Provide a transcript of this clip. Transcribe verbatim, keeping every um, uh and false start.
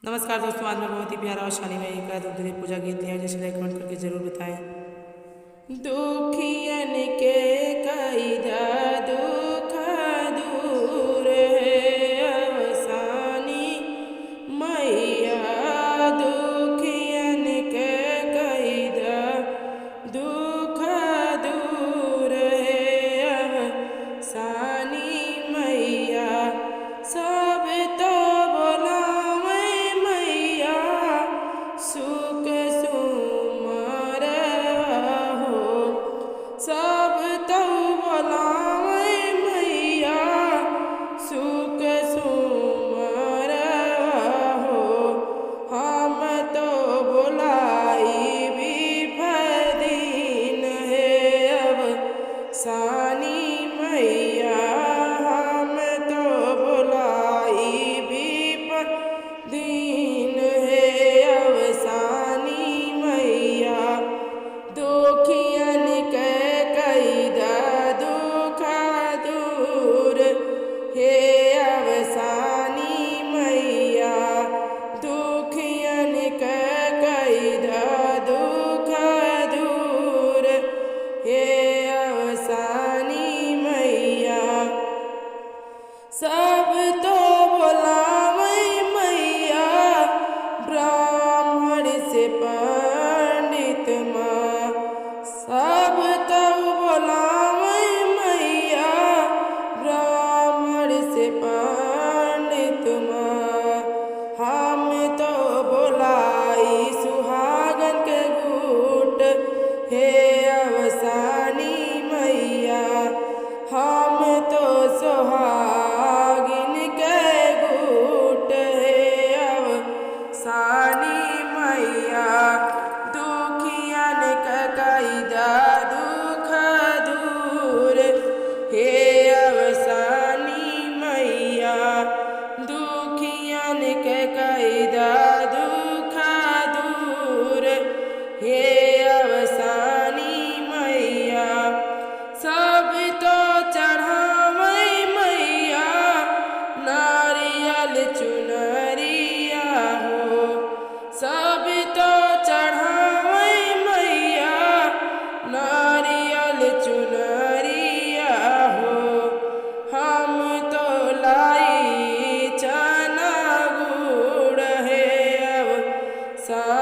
नमस्कार दोस्तों, आज मैं बहुत ही प्यारा और सानी माई का धूपधारी पूजा गीत लिया, जैसे लाइक कमेंट करके जरूर बताएं। दुखियन के कइदा दुख दूर हे अवसानी मैया, दुखियन के कइदा दुख दूर हे अवसानी मैया। सब तो बोलावै मैया सुख सुमरवा हो, सब तो बोलावै मैया सुख सुमरवा हो। हम तो बोलाइबि फदिन हे अवसानी मैया, हम तो बोलाइबि फदिन हे अवसानी मैया। दुखियन के कइदा दुख दूर हे अवसानी मैया, दुखियन के कइदा दुख दूर हे अवसानी मैया। सब तो बोलावै मैया ब्राह्मण से पंडित मा, सब तो बोलावै मैया ब्राह्मण से पंडित मा। हम तो बोलाई सुहागन के गुट हे अवसानी मैया, हम तो सुहागिन के गुट हे अवसानी मैया। दुखियन के कइदा दुख दूर हे अवसानी मैया, दुखियन के कइदा दुख दूर हे अवसानी मैया। सब तो चढ़ावै मैया नारियल चुनरिया हो, सब तो चढ़ावै मैया नारियल चुनरिया हो। हम तो लाई चना गुड़ हे अवसानी